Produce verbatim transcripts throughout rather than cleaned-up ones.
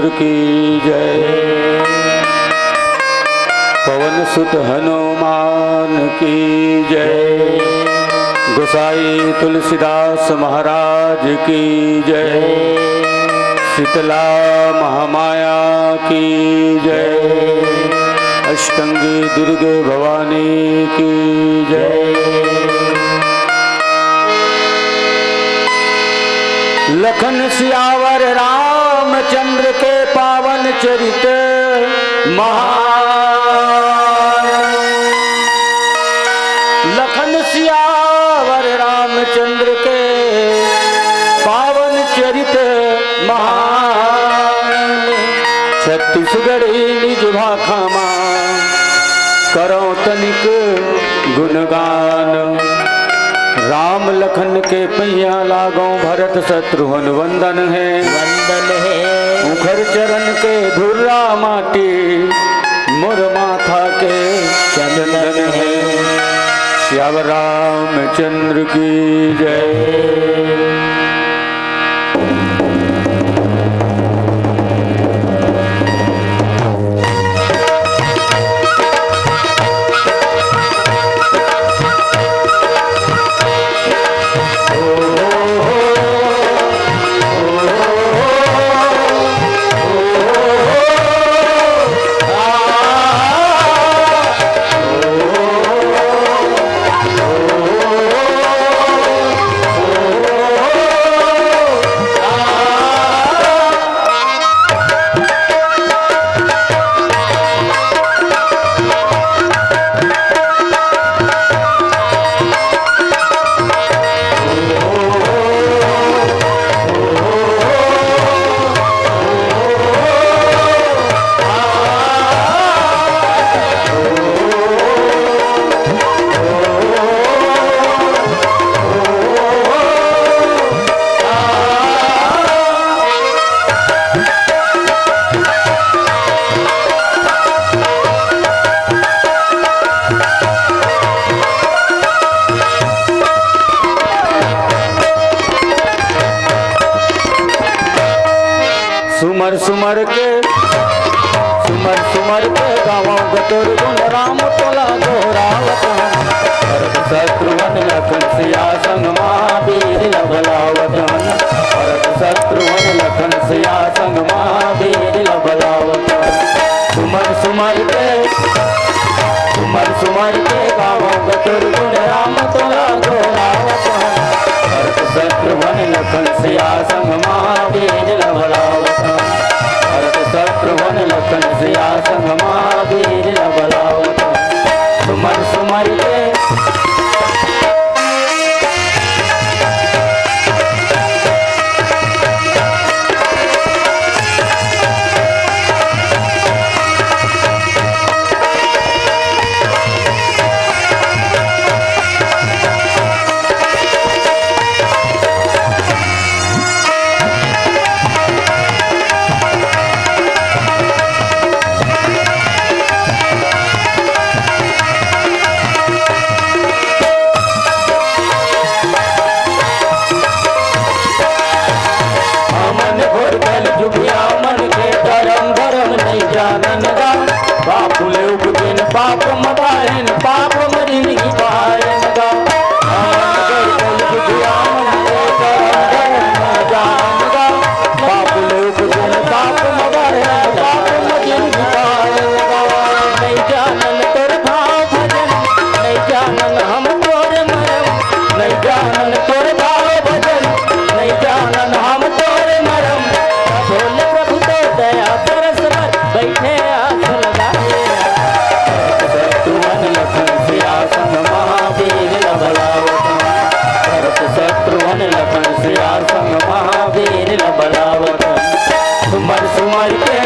की जय। पवन सुत हनुमान की जय। गोसाई तुलसीदास महाराज की जय। शीतला महामाया की जय। अष्टंगी दुर्गे भवानी की जय। लखन सियावर रामचंद्र के पावन चरित महान। लखन सियावर रामचंद्र के पावन चरित महान। छत्तीसगढ़ी निज भाखा मा करौं तनिक गुणगान। राम लखन के पैया लागौं, भरत शत्रुघ्न वंदन हे। वंदन हे। उखर चरण के धुर्रा माटी, मोर माथा के चंदन हे। सियावर रामचंद्र की जय। सुमर सुमर के, सुमर सुमर के गावौं ग तोर गुण राम तोला गोहरावत हन। भरत शत्रुघ्न लखन सिया संग महावीर ल बलावत हन। भरत शत्रुघ्न लखन सिया संग महावीर ल बलावत हन। सुमर सुमर के, सुमर सुमर के गावौं ग तोर गुण राम तोला गोहरावत हन। भरत शत्रुघ्न लखन सिया संग महावीर ल बलावत हन। भरत शत्रुघ्न लखन सिया संग महावीर ल बलावत हन। सुमर सुमर के हमन घोर कलजुगिया मन के धरम, धरम नइ जानन गा। बापू ले उपजेन पाप म बाहेन, पाप म जिनगी पाहेन गा। हमन घोर कलजुगिया मन के धरम, धरम नइ जानन गा। बापू ले उपजेन पाप म बाहेन, पाप म जिनगी पाहेन गा। नइ जानन तोर भाव भजन, नइ जानन हम तोर मरम, नइ जानन तोर भाव भजन, नइ जानन हम तोर मरम। भोले प्रभु तोर दया तरस बर बइठे आस लगाए। भरत शत्रुघ्न लखन सिया संग महावीर ल बलावत हन। भरत शत्रुघ्न लखन सिया संग महावीर ल बलावत हन। सुमर सुमर के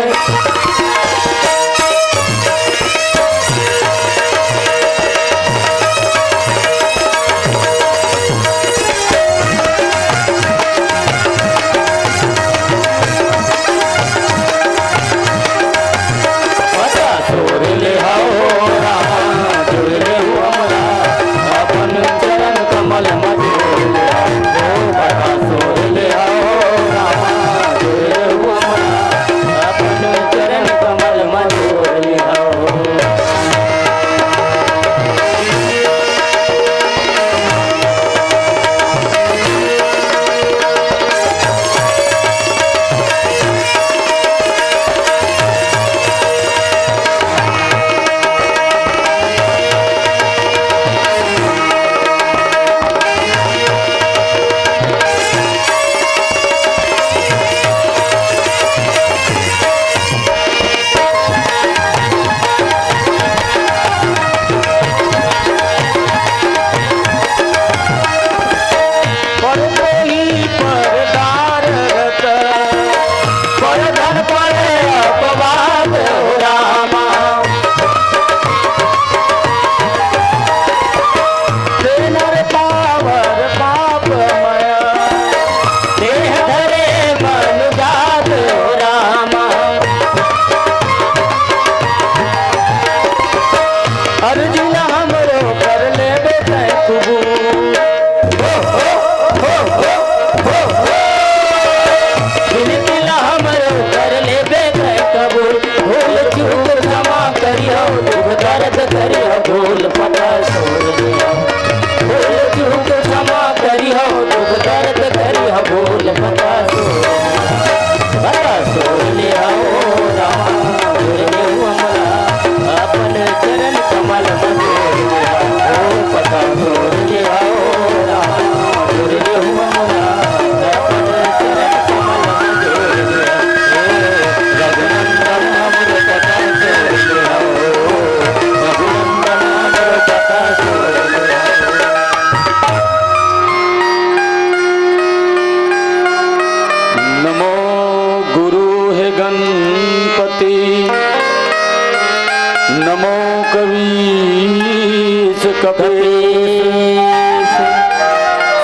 कपीस।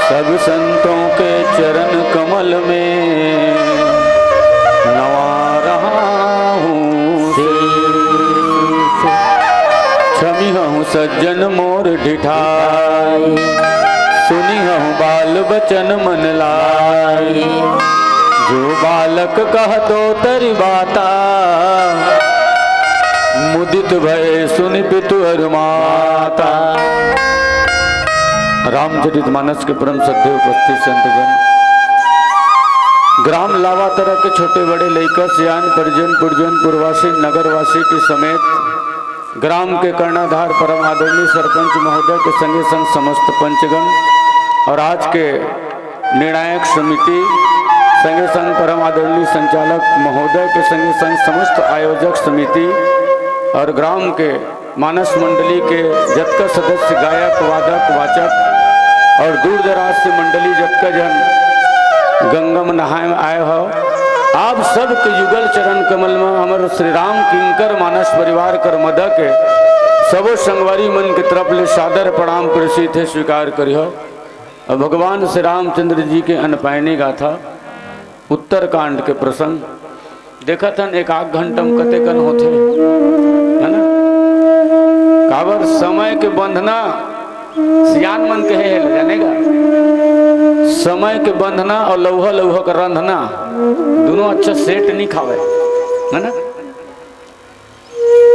सब संतों के चरण कमल में नवा रहा हूँ शीश। क्षमी हूँ सज्जन मोर ढिठाई, सुनी हूँ बाल बचन मन लाई। जो बालक कह दो तरि बाता, मुदित भय सुनि पितु अरु माता। रामचरित मानस के परम सत्य उपस्थित संतजन, ग्राम लावातरा के छोटे बड़े लइका, सियान, परिजन, पुरजन, पुरवासी, नगरवासी के समेत ग्राम के कर्णाधार परम आदरणीय सरपंच महोदय के संगे संग समस्त पंचगण और आज के निर्णायक समिति, संगे संग परम आदरणीय संचालक महोदय के संगे संग समस्त आयोजक समिति और ग्राम के मानस मंडली के जतका सदस्य, गायक, वादक, वाचक और दूर दराज से मंडली जतका जन गंगा में नहाए में आए हो, आप सबके युगल चरण कमल में हमर श्री राम किंकर मानस परिवार कर मदद के सबो संगवारी मन के तरफ ले सादर प्रणाम प्रेषित है, स्वीकार करिहो। अब भगवान श्री रामचंद्र जी के अनपायनी गाथा, उत्तरकांड के प्रसंग देखत हन, एक आध घंटा में कते कन होथे, है ना? काबर समय के बंधना, सियान मन कहे हे, जाने का? समय के बंधना और लौहा लौहा का रंधना, दोनों अच्छा सेट नहीं खावे, है ना?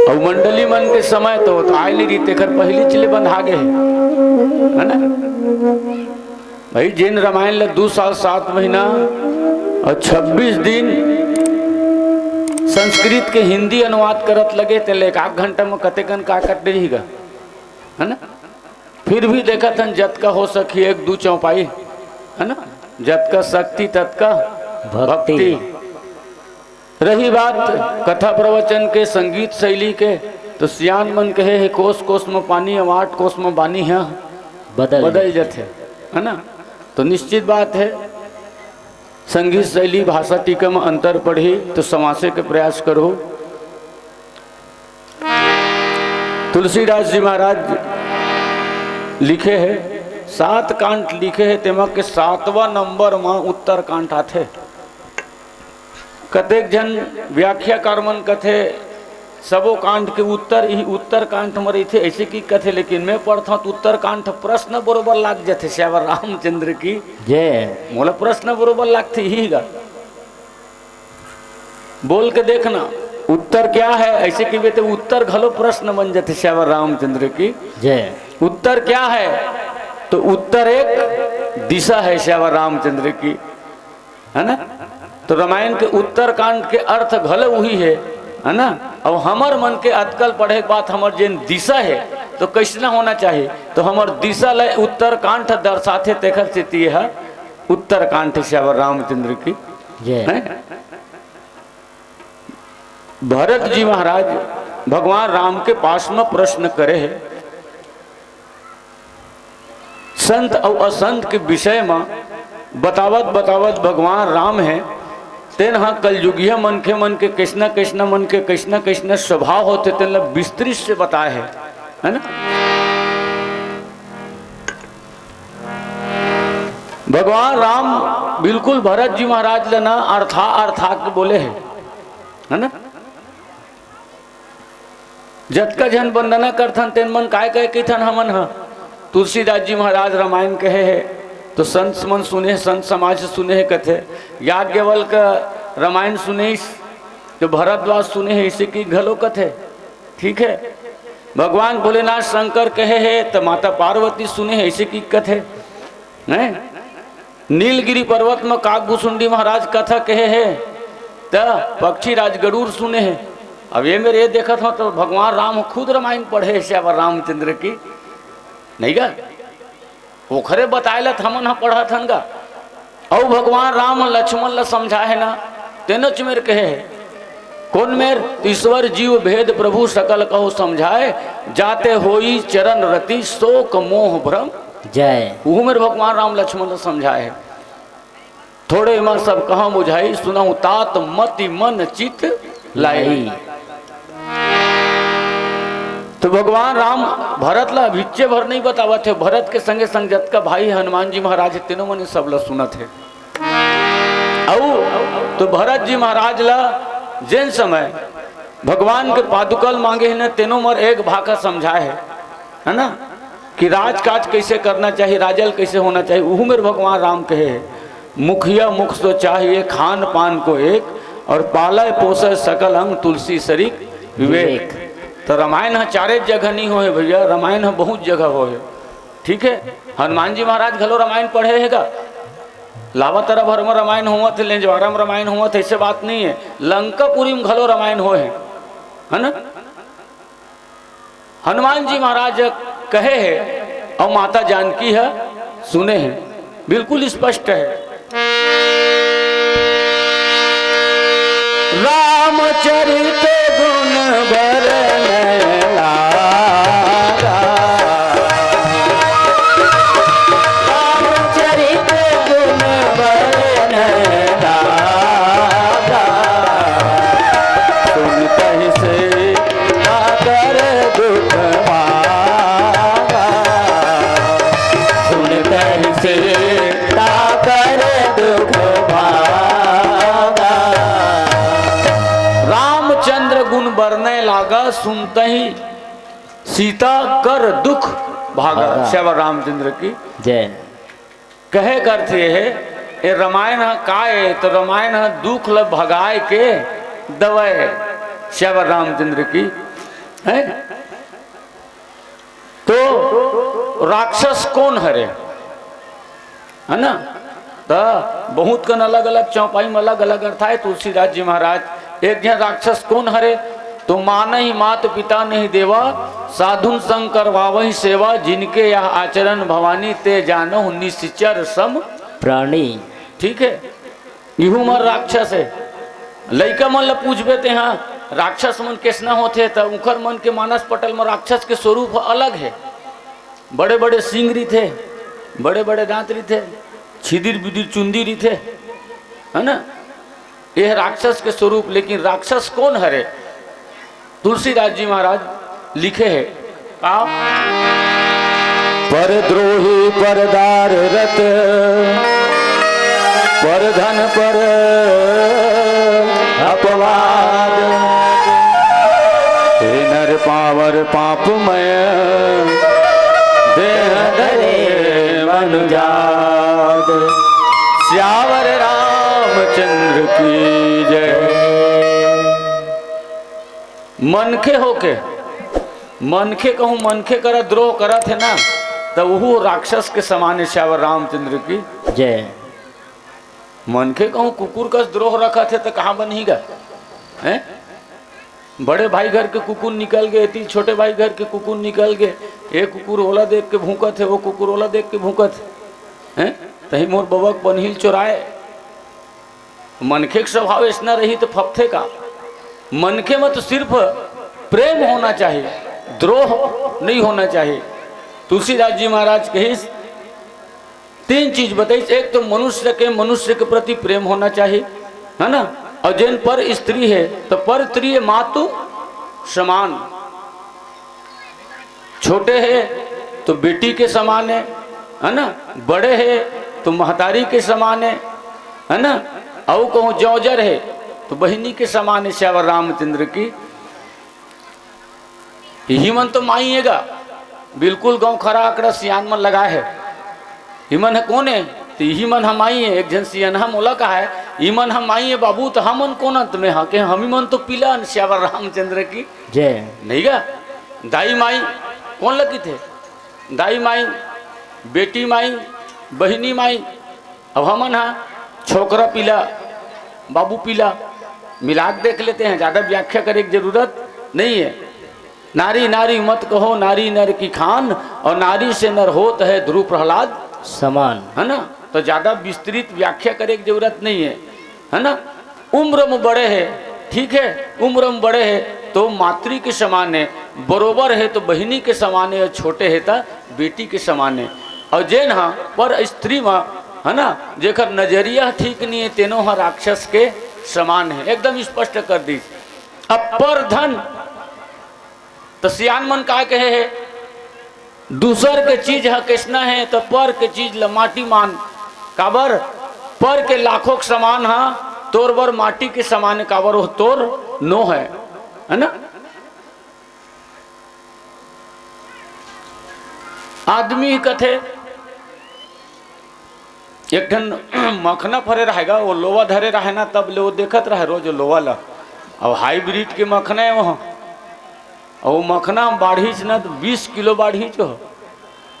अउ मंडली मन के समय तो, तो आय नहीं रही, तेकर पहली चले बंधा गए हे, है ना? भाई, जेन रामायण ला दू साल सात महीना और छब्बीस दिन संस्कृत के हिंदी अनुवाद करत लगे, ते ले एक आध घंटा में कतेकन का कट रही गा, है ना? फिर भी देखत हन, जतका हो सकी एक दू चौपाई, है ना, जतका शक्ति ततका भक्ति। भक्ति। रही बात कथा प्रवचन के, संगीत शैली के, तो सियान मन कहे हे, कोस कोस में पानी, अउ आठ कोस में बानी ह बदल बदल जथे, है ना? तो निश्चित बात है, संगीत शैली, भाषा टीका में अंतर पड़ही, तो समासे के प्रयास करो। तुलसीदास जी महाराज लिखे हे, सात कांड लिखे हे, तेमा के सातवां नंबर में उत्तर कांड आथे। कतेक झन व्याख्याकार मन कथे, सबो कांड के उत्तर ही उत्तर कांड में रहिथे, ऐसे की कथे, लेकिन मैं पढ़थंव तो उत्तर कांड प्रश्न बरोबर लाग जथे। श्यावर रामचंद्र की जय। मोला प्रश्न बरोबर लागथे ही गा। बोल के देखना, उत्तर क्या है, ऐसे कहिबे तो उत्तर घलो प्रश्न बन जथे। श्यावर रामचंद्र की जय। उत्तर क्या है, तो उत्तर एक दिशा है श्यावर रामचंद्र की, है ना? तो रामायण के उत्तरकांड के अर्थ घलो उही है, है ना? अउ हमर मन के अतकल पढ़े के बात हमर जेन दिशा है, तो कैसना होना चाहिए? तो हमर दिशा ले उत्तरकांड दर्शाथे, तेखर सेती ये ह उत्तरकांड श्यावर रामचंद्र की जय। हैं? भरत जी महाराज भगवान राम के पास में प्रश्न करे हे, संत अउ असंत के विषय म बतावत बतावत भगवान राम हे, तेन ह कलयुगिया मनखे मन के कइसना कइसना मन के कइसना कइसना स्वभाव होथे, तेन ल विस्तृत से बताए हे, है ना? भगवान राम बिल्कुल भरत जी महाराज ल ना अर्था अर्था के बोले हे, है ना? जतका झन वंदना करथन, तेन मन काय काय कहिथन हमन ह? तुलसीदास जी महाराज रामायण कहे हे, तो संत मन सुने हे, संत समाज सुने हे कथे। याज्ञवल्क रामायण सुनेस, तो भरद्वाज सुने हे, इसे की घलो कथे। ठीक है, भगवान भोलेनाथ शंकर कहे हे, तो माता पार्वती सुने हे, इसे की कथे। हैं? नीलगिरी पर्वत म काकभुसुंडी महाराज कथा कहे हे, त पक्षीराज गरुड़ सुने हे। अब ये मेर ये देखत हंव, तो भगवान राम खुद रामायण पढ़े हे, श्यावर रामचंद्र की, नहीं गा? ओखरे बताए ल त हमन ह पढ़त हन गा। अउ भगवान राम लक्ष्मण ल समझाए हे ना, तेनोच मेर कहे हे। कोन मेर? ईश्वर जीव भेद प्रभु सकल कहु समझाए, जाते होई चरण रति शोक मोह भ्रम। जय। उहू मेर भगवान राम लक्ष्मण ल समझाए हे। थोड़े म सब कहा मुझाई, सुनहु तात मति मन चित लाई। लाई। तो भगवान राम भरत ला अभिच्चे भर नहीं बतावत हे, भरत के संगे संग जतका भाई हनुमान जी महाराज हे, तेनो मन सब ला सुनत हे। अउ तो भरत जी महाराज ला जेन समय भगवान के पादुका ल मांगे हे न, तेनो मर एक भाखा समझाए हे, है ना, कि राजकाज कैसे करना चाहिए, राजल कैसे होना चाहिए, उहू मेर भगवान राम कहे हे, "मुखिया मुख सो चाहिए खान पान को एक, और पालय पोसय सकल अंग तुलसी सरीख विवेक।" विवेक। तो रामायण ह चारे जगह नहीं होए भैया, रामायण ह बहुत जगह होए। ठीक है, हनुमान जी महाराज घलो रामायण पढ़े हे गा? लावा तरफ हर में रामायण होवत हे, लेंजवारा में रामायण होवत हे, ऐसे बात नहीं है। लंकापुरी में घलो रामायण होए हे, है ना? हनुमान जी महाराज कहे हे और माता जानकी ह सुने हे, बिल्कुल स्पष्ट है। रामचरित गुण बरनय लागा। रामचरित गुण बरनय लागा। सुनतहि सीता कर दुख भागा। सुनतहि सीता कर दुख भागा। रामचंद्र गुण बरनय लागा, सुनतहि सीता कर दुख भागा। भागा। श्यावर रामचंद्र की जय। कहे कर थे हे, ए रामायण ह का ए? तो रामायण ह दुख ल भगाए के दवाई हे। श्यावर रामचंद्र की, है? तो राक्षस कोन हरे? है ना? त बहुत कन अलग-अलग चौपाई में अलग-अलग अर्थ आए। तुलसीदास जी महाराज, एक झन राक्षस कोन हरे? तो मानहि मात पिता नहीं देवा, साधुन संग करवावहि सेवा, जिनके यह आचरण भवानी, ते जानहु निश्चर सम प्राणी। ठीक है, इहू मन राक्षस है। लइका मन ल पूछबे ते, हाँ, राक्षस मन केसना होथे, त उखर मन के मानस पटल में राक्षस के स्वरूप अलग है। बड़े-बड़े सींग रिथे, बड़े-बड़े दांत रिथे, छिदिर बिदिर चुंदी रिथे, है ना? यह राक्षस के स्वरूप। लेकिन राक्षस कोन हरे? तुलसीदास जी महाराज लिखे हे, का? पर द्रोही, पर दार रत, पर धन, पर अपवाद। हे नर पावर पापमय, देह धरे मनुजात। सियावर रामचंद्र की जय। मनखे होके, मनखे कहूँ, मनखे करा द्रोह करत हे ना, त उहू राक्षस के समान हे। सियावर रामचंद्र की जय। मनखे कहूँ कुकुर कस द्रोह रखत हे, त कहाँ बनही गा? हैं? बड़े भाई घर के कुकुर निकल गे, एती छोटे भाई घर के कुकुर निकल गे, ए कुकुर ओला देख के भूंकत हे, वो कुकुर ओला देख के भूंकत हे, हैं? तही मोर बबक बनहिल चोराए। मनखे के स्वभाव ऐसना रही तो फपथे का? मनखे में तो सिर्फ प्रेम होना चाहिए, द्रोह नहीं होना चाहिए। तुलसीदास जी महाराज कहिस, तीन चीज बताइस। एक तो मनुष्य के, मनुष्य के प्रति प्रेम होना चाहिए, है ना? और जेन पर स्त्री है तो पर स्त्री मातु समान, छोटे हे तो बेटी के समान हे, है ना? बड़े हे तो महतारी के समान हे, है ना? अउ कहूँ जौजर हे तो बहिनी के समान हे। सियावर रामचंद्र की। इही मन तो माई हे गा, बिल्कुल गाँव खरा आकड़ा सियान मन लगाए हे। इमन ह कोन हे? तो इही मन ह माई हे। एक झन सियनहा मोला कहा हे, "इमन ह माई हे बाबू, तो हमन कोन अंत में हा?" के, "हमी मन तो पिला अन।" सियावर रामचंद्र की जय। नहीं गा? दाई माई कोन ल किथे? दाई माई, बेटी माई, बहिनी माई। अब हमन हा छोकरा पिला, बाबू पिला, मिला के देख लेते हैं, ज्यादा व्याख्या करे के जरूरत नहीं है। नारी नारी मत कहो, नारी नर की खान, और नारी से नर होत है ध्रुव प्रहलाद समान। है ना? तो ज्यादा विस्तृत व्याख्या करे के जरूरत नहीं है, है ना? उम्र में बड़े हे, ठीक है, उम्र में बड़े हे तो मातृ के समान हे, बरोबर हे तो बहिनी के समान हे, और छोटे हे त बेटी के समान हे। और जेन हा पर स्त्री मा, है ना, जेकर नजरिया ठीक नहीं हे, तेनो हा राक्षस के समान हे, एकदम स्पष्ट कर दी। अब पर धन, त सियान मन का कहे हे, दूसर के चीज ह कइसना हे, त पर के चीज ल माटी मान। काबर? पर के लाखों के समान ह तोर बर माटी के समान हे, काबर वो तोर नो हे, है ना? आदमी कथे, एक ठन मखना फरे रहे गा, वो लोवा धरे रहे ना, तब ले वो देखत रहे रोज लोवा ला। अब हाइब्रिड के मखना हे वो, अउ वो मखना हम बाढ़ीच ना, त बीस किलो बाढ़ीच हो,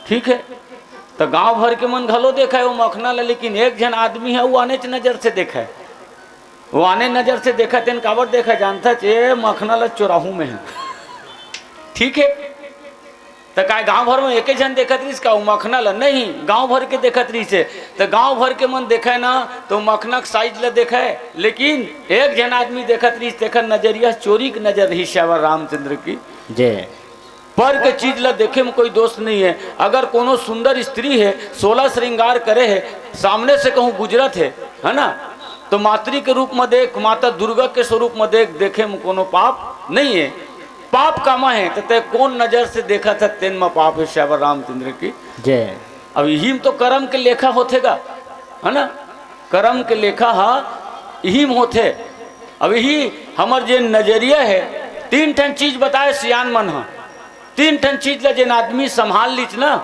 ठीक हे। त गांव भर के मन घलो देखय वो मखना ला, लेकिन एक झन आदमी हे, वो आनेच नजर से देखय। वो आने नजर से देखय, तेन काबर देखय जानथच, ए मखना ला चोराहूं मैं ह, ठीक हे। त काय गांव भर में एके झन देखत रहिस का वो मखना ला? नहीं, गांव भर के देखत रहिस हे। त गांव भर के मन देखय ना, त वो मखना के साइज ला देखय, लेकिन एक झन आदमी देखत रहिस, तेकर नजरिया चोरी के नजर रहिस। श्यावर रामचंद्र की जय। पर के चीज ला देखे में कोई दोष नहीं हे। अगर कोनो सुंदर स्त्री हे, सोलह श्रृंगार करे हे, सामने से कहूं गुजरत हे, है ना, त मातृ के रूप में देख, माता दुर्गा के स्वरूप में देख, देखे में कोनो पाप नहीं हे। पाप कामा हे, त तैं कोन नजर से देखत हस, तेन म पाप हे। श्यावर रामचंद्र की जय। अब इही म तो करम के लेखा होथे गा, है ना? करम के लेखा ह इही म होथे। अब इही हमर जे नजरिया हे, तीन ठन चीज बताय सियान मन ह, तीन ठन चीज ल जेन आदमी संभाल लिस ना,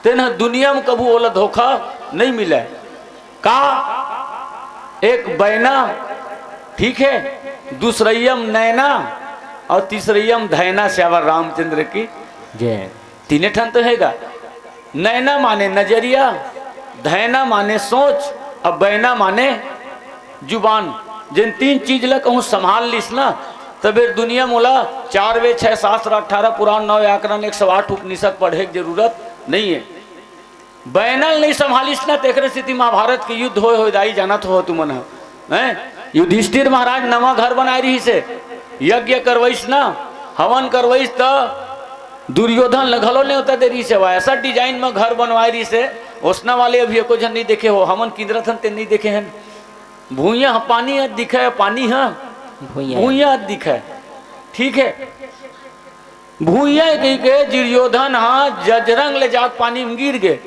तेन ह दुनिया म कभू ओला धोखा नइ मिलय। का? एक बैना, ठीक हे, दूसरइया म नैना अउ तीसरइया म धैना। श्यावर रामचंद्र की जय। तीने ठन तो हे गा। नैना माने नजरिया, धैना माने सोच, अउ बैना माने जुबान। जेन तीन चीज ल कहूं संभाल लिस ना, त फेर दुनिया म ओला चार वेद, छह शास्त्र, अठारह पुराण, नौ व्याकरण, एक सौ आठ उपनिषद पढ़े के जरूरत नइ हे। बैना ल नइ संभालिस ना, तेकरे सेती महाभारत के युद्ध होय होय दाई, जानत हो तुमन ह, हैं? युधिष्ठिर महाराज नवा घर बनाय रिहिस हे, यज्ञ करवइस ना, हवन करवइस, त दुर्योधन ल घलो नेवता दे रिहिस हे। वइसा design म घर बनवाय रिहिस हे, ओसना वाले अभी एको झन नइ देखे हो। हमन किंदरत हन, तेन नइ देखे हन। भुइयां ह पानी ह दिखय, पानी ह भुइयां। भुइयां ह दिखय, ठीक हे। भुइयां कहिके दुर्योधन ह जजरंग ले जाके पानी म गिर गे।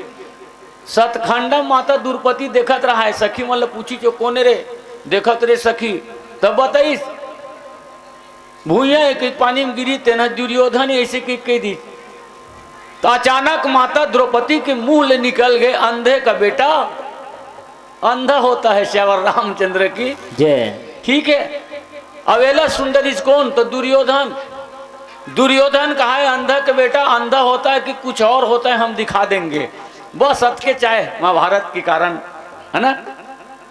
सतखंडा माता द्रौपदी देखत रहय, सखी मन ल पूछिस, "कोन रे?" "देखत रे सखी।" तब बताइस, भुइयां कहिके पानी म गिरी, तेन ह दुर्योधन अइसे कहिके कहि दिस। त अचानक माता द्रौपदी के मुंह ले निकल गे, "अंधे का बेटा अंधा होता है।" श्यावर रामचंद्र की जय। ठीक हे। अब एला सुन डरिस कोन? त दुर्योधन। दुर्योधन कहय, "अंधा के बेटा अंधा होता है कि कुछ और होता है, हम दिखा देंगे।" बस अतकेच आय महाभारत के कारण, है ना?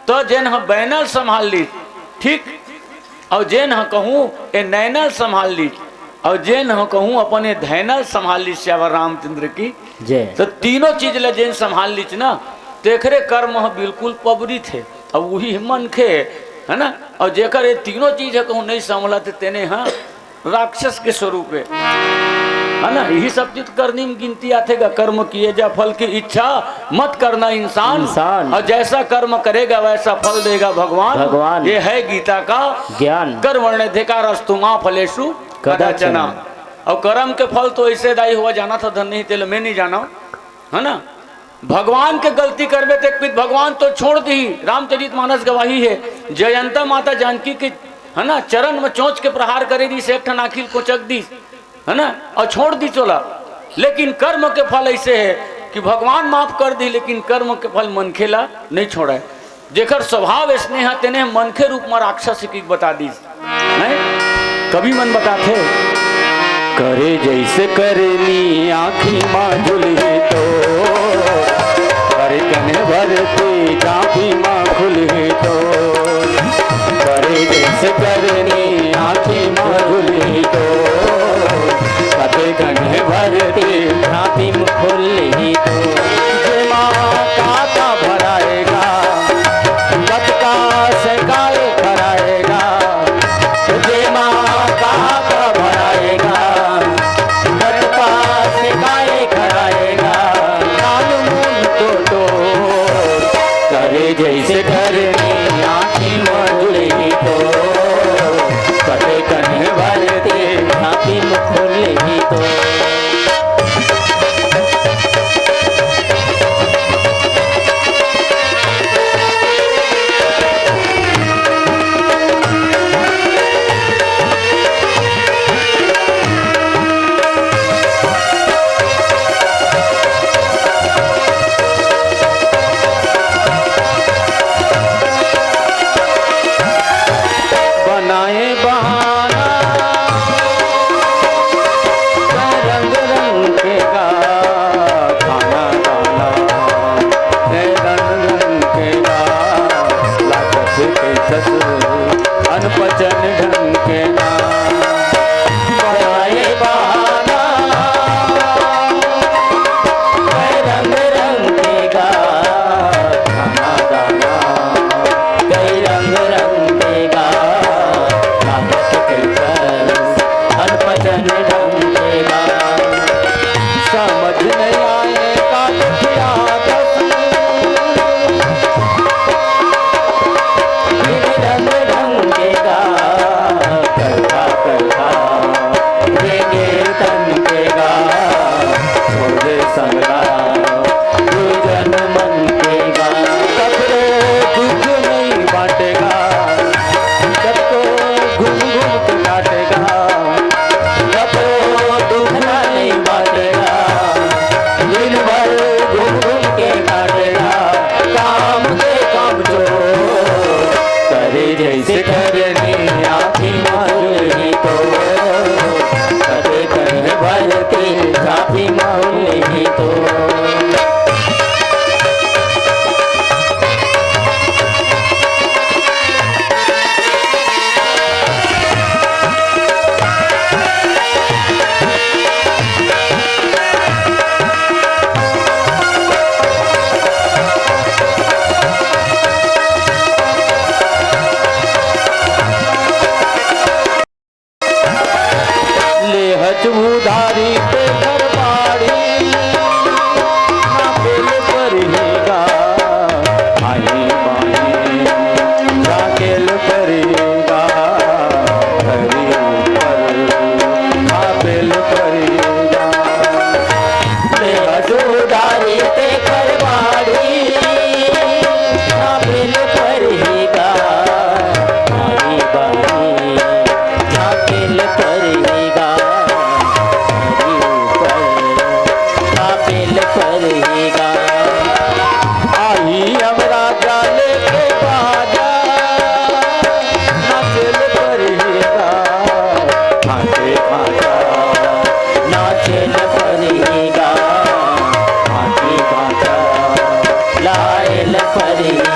त जेन ह बैना ल संभाल लिस, ठीक, अउ जेन ह कहूं ए नैना ल संभाल लिस, अउ जेन ह कहूं अपन ए धैना ल संभाल लिस, श्यावर रामचंद्र की जय। त तीनों चीज ल जेन संभाल लिस ना, तेकरे कर्म ह बिल्कुल पवित्र हे, अउ उही मनखे हे, है ना? अउ जेकर ए तीनों चीज ह कहूं नइ संभलत हे, तेने ह राक्षस के स्वरूप हे, है ना? इही सब चीज करनी म गिनती आथे गा। कर्म किए जा फल की इच्छा, मत करना इंसान। इंसान। और जैसा कर्म करेगा वैसा फल देगा भगवान। भगवान। ये है गीता का ज्ञान। कर्मण्येवाधिकारस्ते मा फलेषु कदाचन। कदाचन। अउ करम के फल तो अइसे दाई होवय, जानत हो धन नहीं, तेला मैं नइ जानंव, है ना? भगवान के गलती करबे त एक पीत भगवान तो छोड़ दिही। रामचरित मानस गवाही हे, जयंता माता जानकी के, है ना, चरण म चोंच के प्रहार करे रिहिस, एक ठन आंखी ल कोचक दिस, है ना, अउ छोड़ दिस ओला। लेकिन कर्म के फल अइसे हे कि भगवान माफ कर दिही, लेकिन कर्म के फल मनखे ला नइ छोड़य। जेकर स्वभाव स्नेह, तेने मनखे रूप म राक्षस के बता दिस। हैं? कवि मन बताथे, करे जैसे करनी आँखी मा झुलही तो, करे कन्हे भरती कापी मा खुलही तो, करे जैसे करनी आँखी मा झुलही तो, कथे कन्हे भरती कापी मा खुलही तो, जेमा काका भराएगा, कतका से काय कराएगा, जेमा काका भराएगा, कतका से काय कराएगा, नान मुन तो तो, करे जैसे करनी आँखी मा झुलही तो, कथे कन्हे भरती आँखी मा खुलही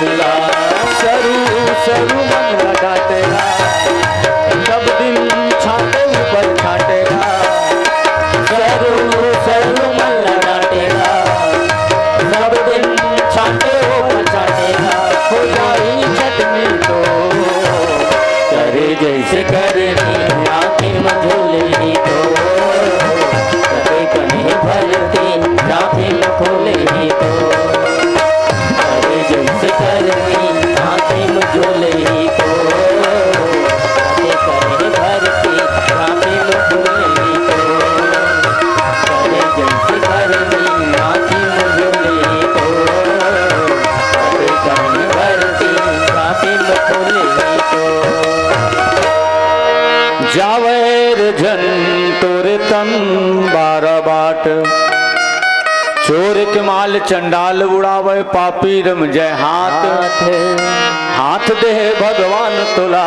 सरू सरू मन ला डांटेगा, सब दिन छांटे ऊपर छांटेगा। सरू सरू मन ला डांटेगा, सब दिन छांटे ऊपर छांटेगा। हो जाई चटनी तो करे जैसे करनी, आंखें मझोले ही तो कभी कहीं भरती, आंखें खोले ही तो। अरे जैसे करनी, आंखें मझोले ही तो कभी कहीं भरती, आंखें खोले ही तो। अरे जैसे करनी, आंखें मझोले ही तो कभी कहीं भरती, आंखें खोले ही तो। जावे रे झन तोरे तन बारा बाट। चोर के माल चंडाल उड़ावे, पापी रम जय हाथ। हाथ। हाथ दे भगवान तोला,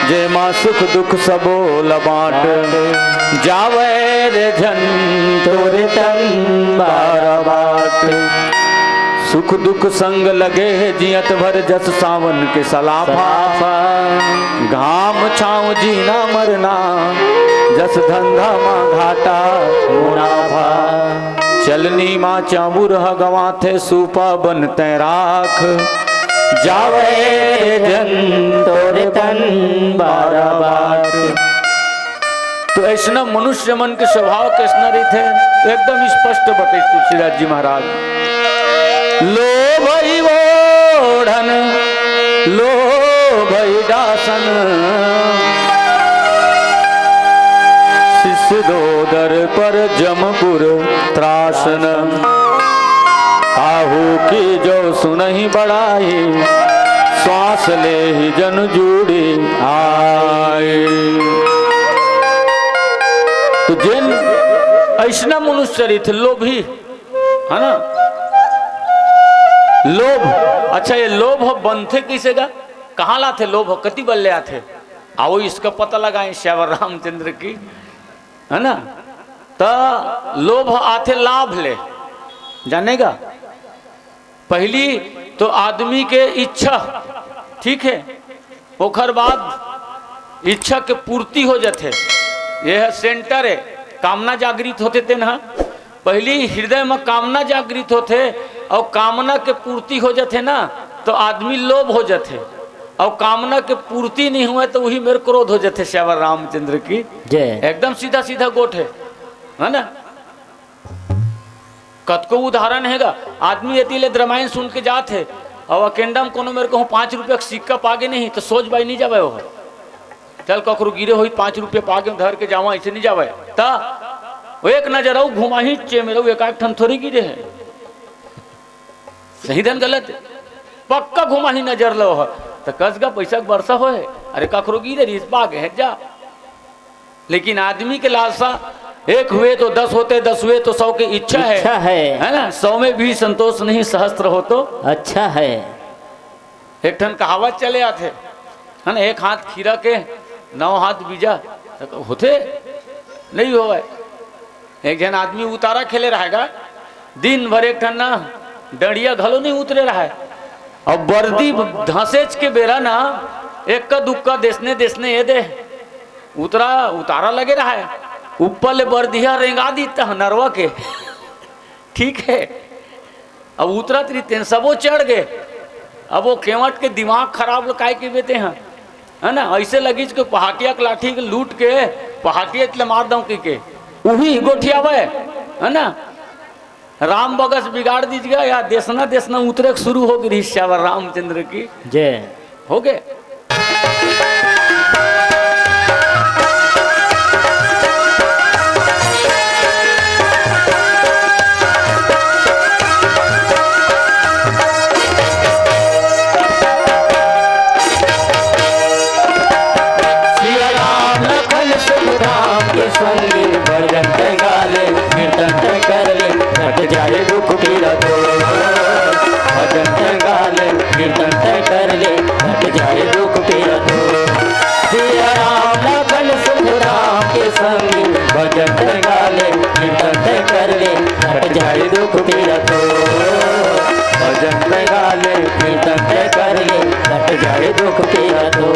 जे मां सुख दुख सबो ल बांट। बांट। जावे रे झन तोरे तन बारा बाट। सुख दुख संग लगे हे जियत भर, जस सावन के सलाफा। सलाफा। घाम छाँव जीना मरना, जस धंधा मा घाटा मुनाफा। चलनी मा चाबुर ह गवाथे, सूपा बन तैं राख। जावे जन तोरे तन बारा बाट। तो ऐसना मनुष्य मन के स्वभाव कैसना रहिथे, एकदम स्पष्ट बताइस तुलसीदास जी महाराज। लोभ ही ओढ़न, लोभ ही डासन, शिष्य दोदर पर जमपुर त्रासन। काहू की जो सुनहि बड़ाई, श्वास लेहि जन जूड़ी आई। तो जेन ऐसना मनुष्य रहिथे लोभी, है ना? लोभ। अच्छा, ये लोभ बनथे कइसे गा? कहाँ लाथे लोभ? कति बल ले आथे? आओ, इसका पता लगाएं श्यावर रामचंद्र की, है ना? त लोभ आथे लाभ ले, जाने गा? पहली तो आदमी के इच्छा, ठीक है, ओखर बाद इच्छा के पूर्ति हो जाथे। ये ह सेंटर है, कामना जागृत होथे तेन ह। पहली हृदय म कामना जागृत होथे अउ कामना के पूर्ति हो जाथे ना, तो आदमी लोभ हो जाथे, अउ कामना के पूर्ति नहीं हुए तो वही मेर क्रोध हो जाथे। श्यावर रामचंद्र की जय। एकदम सीधा सीधा गोठ है, है ना? कतको उदाहरण हे गा, आदमी एती ले रामायण सुन के जात हे, अउ अकेंडा म कोनो मेर कहूँ पाँच रुपया के सिक्का पागे नहीं, तो सोझ बाई नहीं जावे ओह। चल, ककरो गिरे होही, पाँच रुपया पागे म धर के जावा, ऐसे नहीं जावे। त वो एक नजर अउ घुमाही, चे मेर अउ एकाक ठन थोड़ी गिरे हे। सही धन गलत? पक्का घुमाही नजर लो ह। त कस गा पैसा के बरसा होए, अरे ककरो गिरे रहिस, पागे हे, जा। लेकिन आदमी के लालसा, एक हुए तो दस होते, दस हुए तो सौ की इच्छा है। इच्छा है। है ना? सौ में भी संतोष नहीं, सहस्त्र हो तो अच्छा है। एक ठन कहावत चले आथे, है ना? एक हाथ खीरा के, नौ हाथ बीजा, त होथे? नहीं होवे। एक झन आदमी उतारा खेले रहेगा, दिन भर एक ठन ना डंडिया घलो नहीं उतरे रहे। अब बरदी धसेच के बेरा ना, एक्का दुक्का देसने देसने ये दे, उतरा उतारा लगे रहे, ऊपर ले बरदिया रेंगा दी तह नरवा के। ठीक है, अब उतरत रहितेन, सबो चढ़ गे। अब वो केवट के दिमाग खराब ल काय के बेते हैं, है ना? ऐसे लगिस के पहाटिया के लाठी के लूट के पहाटिया ले मार दऊं कहि के, उही गोठियावे, है ना? राम बगस बिगाड़ दीजिएगा या देसना देसना उतरे के शुरू हो गई श्यावर रामचंद्र की। जय। हो गए। सिया राम लखन सिंह राम के संग भजन ते गाले, कीर्तन ते कर ले, कट जाए दुख पीरा तो। भजन ते गाले, कीर्तन ते कर ले, कट जाए दुख तंते कर ले, कट जाए दुख पीरा तो।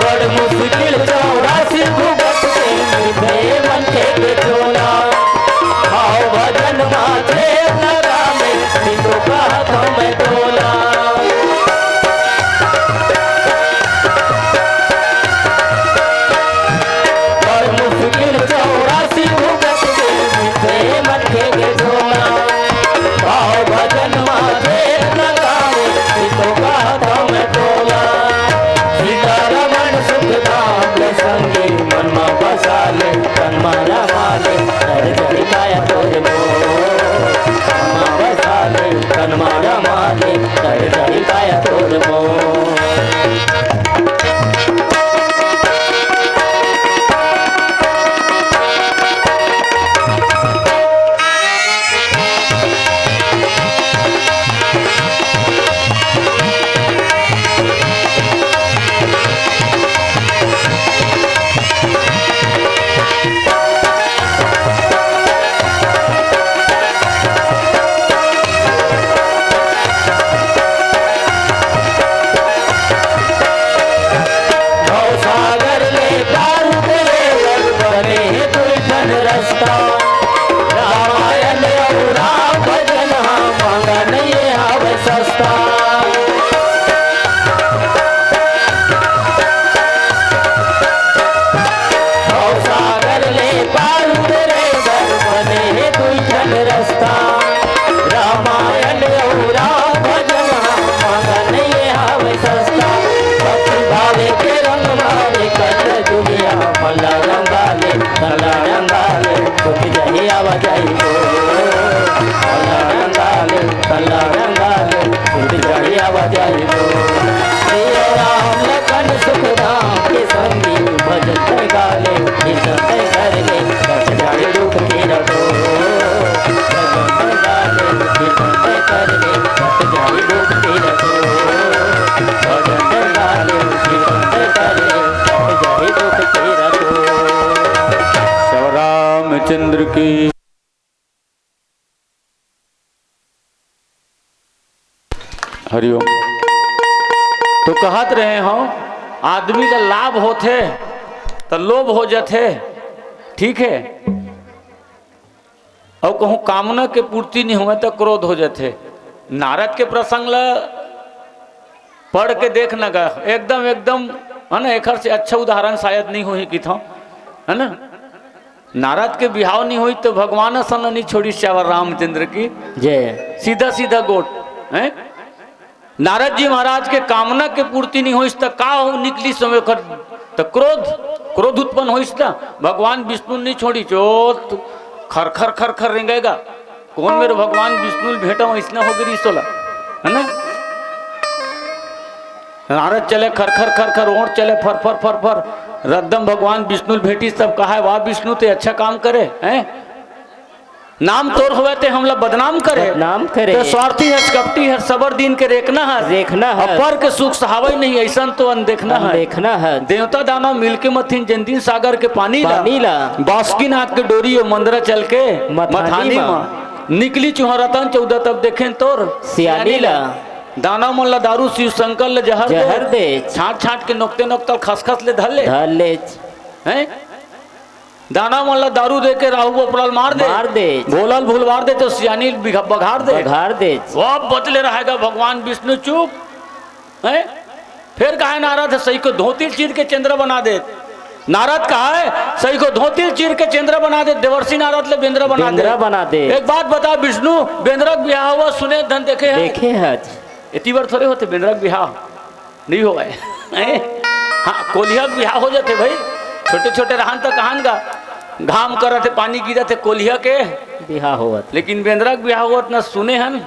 बड़ मुश्किल चौरासी भुगत के मिलथे मनखे के झोला। आओ भजन मा छेद लगा ले, सिंधु का हाथों में तोला। बड़ मुश्किल चौरासी भुगत के मिलथे मनखे के झोला। भाव भजन मा छेद लगावे, हितो गाथो में तोला। सीतारमण सुखदाम के संगी मन मा बसा ले, तन मा रमा ले, तर जरी काया तोर मोर। मन मा बसा ले, तन मा रमा ले, तर जरी काया तोर मोर। भवसागर ले पार उतरे, अब बने हे दुई ठन रस्ता। रामायण अउ राम भजन हा मांगा नइये हावय सस्ता। भवसागर ले पार उतरे, अब बने हे दुई ठन रस्ता। रामायण अउ राम भजन हा मांगा नइये हावय सस्ता। भक्ति भाव के रंग मारे कल दुनिया, मन ला रंगा ले, तन ला रंगा ले, छूट जाही आवाजाही तो। मन ला रंगा ले, तन ला रंगा ले, छूट जाही आवाजाही तो। सिया राम लखन सुखदाम के संगी, भजन तैं गा ले, कीर्तन तैं कर ले, कट जाही दुख पीरा तो। भजन तैं गा ले, कीर्तन तैं कर ले, कट जाही दुख पीरा तो। भजन तैं गा ले, कीर्तन तैं कर ले, कट जाही दुख पीरा तो। श्री रामचंद्र की। हरिओम। तो कहत रहे हंव, आदमी ला लाभ होथे त लोभ हो जथे, ठीक हे, अउ कहूं कामना के पूर्ति नइ होवय त क्रोध हो जथे। नारद के प्रसंग ला पढ़ के देख न गा, एकदम, एकदम, है ना, एखर से अच्छा उदाहरण शायद नइ होही किथंव, है ना। नारद के बिहाव नइ होइस त भगवान असन ल नइ छोड़िस, श्री रामचंद्र की जय। सीधा सीधा गोठ, हैं? नारद जी महाराज के कामना के पूर्ति नइ होइस त का हो निकलिस समय कर, त क्रोध, क्रोध उत्पन्न होइस त भगवान विष्णु नइ छोड़िस, जो खर खर खर खर रेंगेगा। कोन मेर भगवान विष्णु ल भेंटंव, अइसना हो गे रिहिस ओला, है ना? नारद चले खर खर खर खर, ओंट चले फर फर फर फर। रद्दम भगवान विष्णु ल भेंटिस तब कहय, "वाह विष्णु, तैं अच्छा काम करे, हैं? नाम तोर होवय, तैं हमला बदनाम करे। बदनाम करे। तैं स्वार्थी हस, कपटी हस, सबर दीन के रेखना हस। रेखना हस। अउ पर के सुख सहावय नहीं, अइसन तो अनदेखना हस। अनदेखना हस। देवता दानव मिलके मथिन जेन दिन सागर के पानी ला। पानी ला। बासुकीनाथ के डोरी अउ मंदरा चल के मथानी मथानी मा। मा।" निकलिस उहां रतन चौदह तब देखेन तोर सियानी ला। दानव मन ला दारू, शिव शंकर ला जहर दे। जहर दे। छांट छांट के नोकते नोकतल खसखस ले धर ले। धर ले। हैं? दानव मन ला दारू दे के राहु बोपरा ल मार दे। मार दे। भोला ल भुलवार दे त सियानी ल बिघा-, बघार दे। बघार दे। वो बदले रहेगा भगवान विष्णु चुप। हैं? फेर कहय नारद, "सही को धोती चीर के चंद्र बना दे।" नारद कहय, "सही को धोती चीर के चंद्र बना दे, देवर्षि नारद ले बेंदरा बना दे।" बेंदरा बना दे। एक बात बता विष्णु, बेंदरा के बिहाव होवत सुने धन देखे हस? देखे हस। एती बर थोरे होथे बेंदरा के बिहाव, नइ होवय। हैं? हां, कोलिहा के बिहाव हो जथे भई, छोटे छोटे रहन त कहन गा, घाम करत हे, पानी गिरत हे, कोलिहा के बिहाव होवत। लेकिन बेंदरा के बिहाव होवत न सुने हन।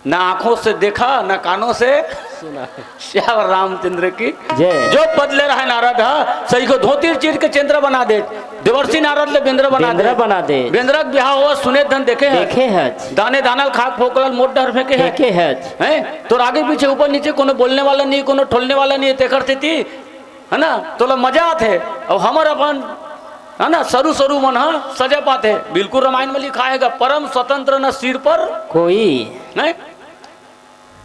ना आंखों से देखा, ना कानों से सुना। श्यावर रामचंद्र की जय। जो पद ले रहा है नारद हा, सही को धोती चीर के चंद्र बना दे, देवर्षि नारद ले बेंद्र बना बेंद्र दे। बना दे। बेंद्र के बिहाव हुआ, सुने धन देखे है। देखे है। दाने दानल खाक फोकलल मोट डहर फेंके है। फेंके है। हैं? तोर आगे पीछे ऊपर नीचे कोनो बोलने वाला नहीं, कोनो ठोलने वाला नहीं है, तेकर सेती, है ना, तोला मजा आथे। अब हमर अपन, है ना, सरू सरू मन ह सजा पाथे। बिल्कुल रामायण में लिखा है, परम स्वतंत्र न सिर पर कोई। नहीं?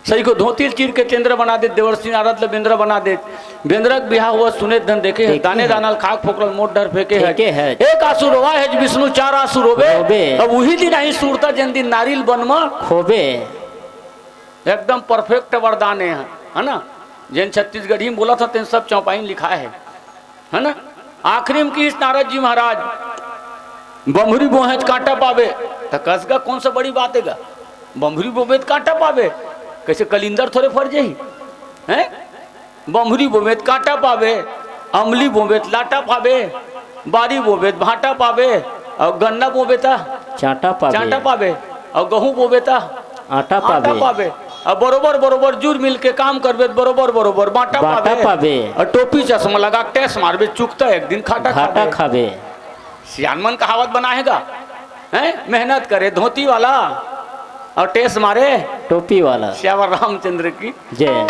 सही को धोती चीर के चंद्र बना दे, देवर्षि नारद ल बेंद्र बना दे। बेंद्र के बिहाव हुआ, सुने धन देखे है, देखे दाने है। दानल खाक फोकल मोट डहर फेंके है। फेंके है। एक आंसू रोवा है विष्णु, चार आंसू रोबे। रोबे। अब वही दिन आई सुरता, जेन दिन नारिल बन म खोबे। एकदम परफेक्ट वरदान है, है ना? जेन छत्तीसगढ़ी में बोला था, तेन सब चौपाई में लिखा है, है ना? आखिरी में किहिस नारद जी महाराज, बम्हरी बोहे त कांटा पाबे। त कस गा, कौन सा बड़ी बात है गा? बम्हरी बोबे त कांटा पाबे, कैसे कलिंदर थोड़े फर जाही, हैं? बम्हरी बोबे त कांटा पाबे, अमली बोबे त लाटा पाबे, बारी बोबे त भांटा पाबे, अउ गन्ना बोबे त चांटा पाबे। चांटा पाबे, अउ गहूं बोबे त आटा आटा पाबे। पाबे। अउ बरोबर बरोबर जुर मिल के काम करबे त बरोबर बरोबर बांटा बांटा पाबे। पाबे। अउ टोपी चश्मा लगा के टेस मारबे, चुकता एक दिन घाटा घाटा खाबे। खाबे। सियान मन कहावत बना है गा, हैं? मेहनत करे धोती वाला अउ टेस मारे टोपी वाला। श्यावर रामचंद्र की जय।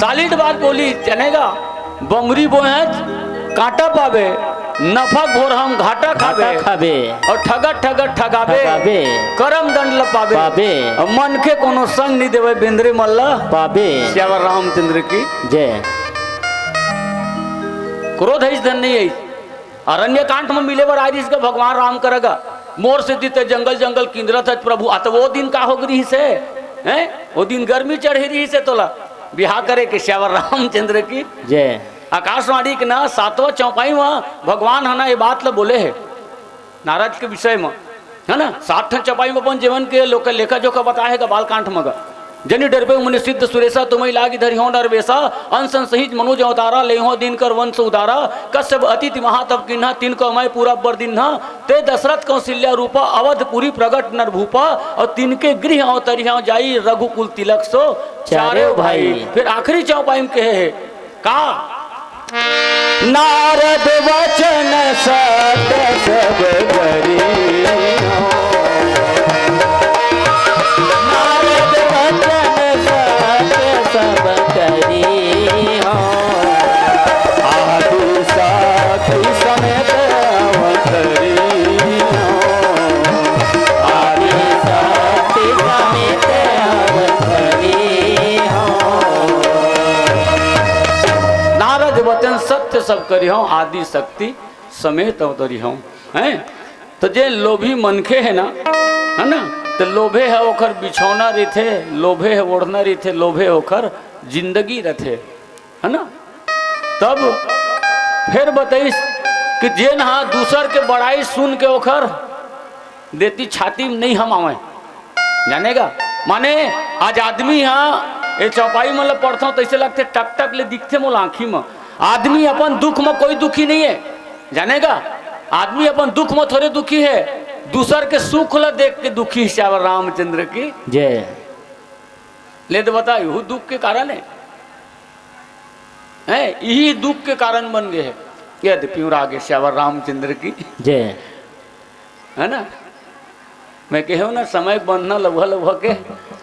सॉलिड बात बोली, जनेगा, बमरी बोहे कांटा पाबे, नफा घोर हम घाटा घाटा खाबे, खाबे। अउ ठगत ठगत ठगाबे, ठगाबे। करम दंड ल पाबे, पाबे। अउ मनखे कोनो संग नि देवे, बेंदरे मल्ला पाबे। श्यावर रामचंद्र की जय। क्रोध है इस धन नहीं है। अरण्य कांड म मिले बर आय रिहिस गा भगवान राम करा गा। मोर सेती ते जंगल जंगल किंदरत हच प्रभु, आ त वो दिन का हो गे रिहिस हे? हैं? वो दिन गर्मी चढ़े रिहिस हे तोला बिहा करे के। श्यावर रामचंद्र की जय। आकाशवाणी के ना सातवां चौपाई म भगवान ह ना ये बात ल बोले हे नारद के विषय म। है ना, सात ठन चपाई में अपन जीवन के लोक लेखा जोखा बताए हे गा बालकांड में गा। जनि डरबे मुनि सिद्ध सुरेसा, तुम्हई लागी धरिहौं नर वेसा। अनसन सहित मनोज अवतारा, लेहौं दिन कर वंश उदारा। कश्यप अतिथि महातप किन्हा, तिनको मैं पूरा बर दिन्हा। ते दशरथ कौशल्या रूपा, अवधपुरी प्रगट नर भूपा। अउ तिनके गृह अवतरिहौं जाई, रघुकुल तिलक सो चारेव भाई। फिर आखिरी चौपाई में कहे हे, का? नारद वचन सत्य सब करी हो। नारद वचन सत्य सब करी हो। आदि शक्ति समेत अवतरी हो। आदि शक्ति समेत अवतरी हो। नारद वचन सत्य सब करी हो, आदि शक्ति समेत अवतरी हो। हैं? तो जे लोभी मनखे हे ना, है ना, तो लोभे हे ओखर बिछौना रहिथे, लोभे हे ओढ़ना रहिथे, लोभे हे ओखर जिंदगी रहिथे। है ना? तब फिर बताइस कि जेन हा दूसर के बड़ाई सुन के ओखर देती छाती में नहीं हमावय, जाने गा? माने आज आदमी हा, ये चौपाई मन ल पढ़थंव तइसे लगथे टक टक ले दिखथे मोला आँखी म। आदमी अपन दुख म कोई दुखी नहीं है, जाने गा? आदमी अपन दुख म थोड़े दुखी है, दूसर के सुख ल देख के दुखी है। श्यावर रामचंद्र की जय। ले तो बता, यहू दुख के कारण है, हैं? यही दुख के कारण बन गए है। ये तो पिंवरा गे श्यावर रामचंद्र की, जय। है ना? मैं कहे हूँ ना, समय बंधना लम्हा लम्हा के।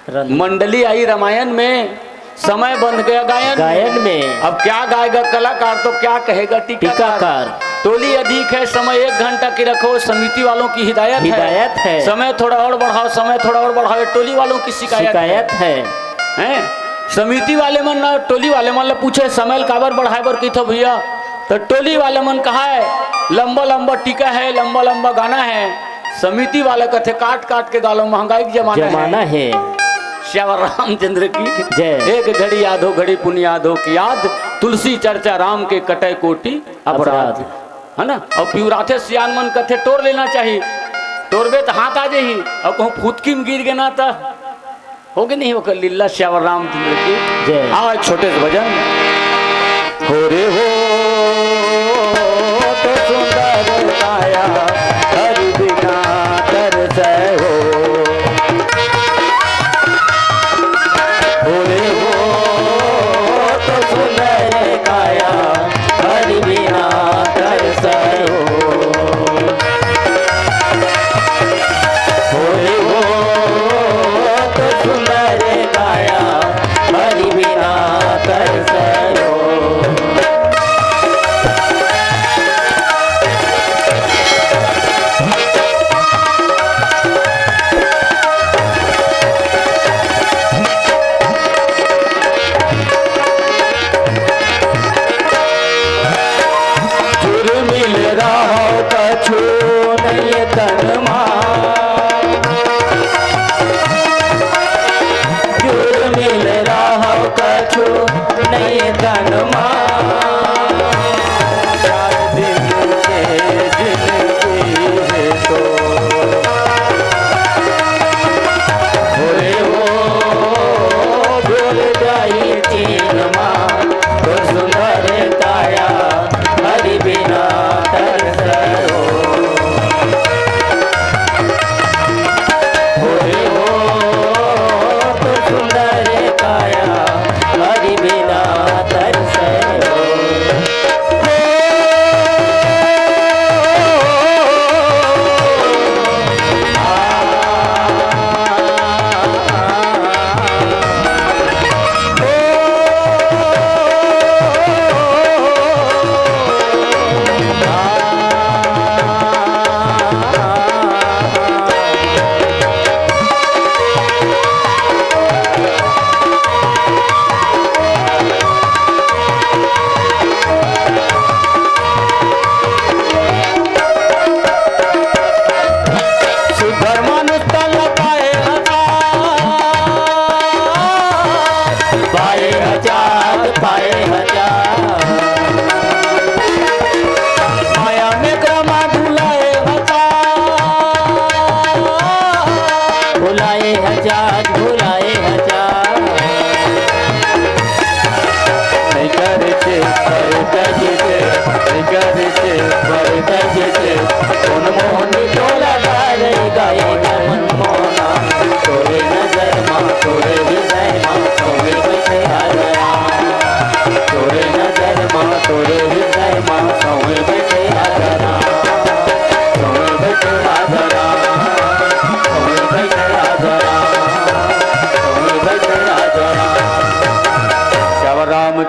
रन। मंडली आई रामायण में, समय बंध गया गायन में। गायन में। अब क्या गाएगा कलाकार तो क्या कहेगा टीकाकार। टीकाकार। टोली अधिक है, समय एक घंटा की रखो, समिति वालों की हिदायत है। हिदायत है। समय थोड़ा और बढ़ाओ, समय थोड़ा और बढ़ाओ, ये टोली वालों की शिकायत है। शिकायत है। हैं? समिति वाले मन ना टोली वाले मन ला पूछे, समय ल काबर बढ़ाए बर कहिथो भैया? तो टोली वाले मन कहा है, लंबा लंबा टीका है, लंबा लंबा गाना है। समिति वाला कथे, काट काट के गालो, महंगाई के जमाना जमाना है। है। श्यावर रामचंद्र की जय। एक घड़ी याद हो, घड़ी पुन याद हो कि याद, तुलसी चर्चा राम के कटे कोटि अपराध। अपराध। है ना? अउ पिंवराथे सियान मन कथे, टोर लेना चाही, टोरबे त हाथ आ जाही, अउ कहूँ फुतकी में गिर गे ना त होगे नहीं ओकर लीला। श्यावर रामचंद्र की जय। आओ एक छोटे से भजन। हो रे हो, तो सुंदर काया हरि बिना तरसै हो।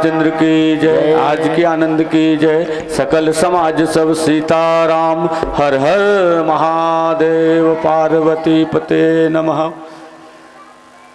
चंद्र की जय। आज के आनंद की जय। सकल समाज सब सीताराम। हर हर महादेव। पार्वती पते नमः।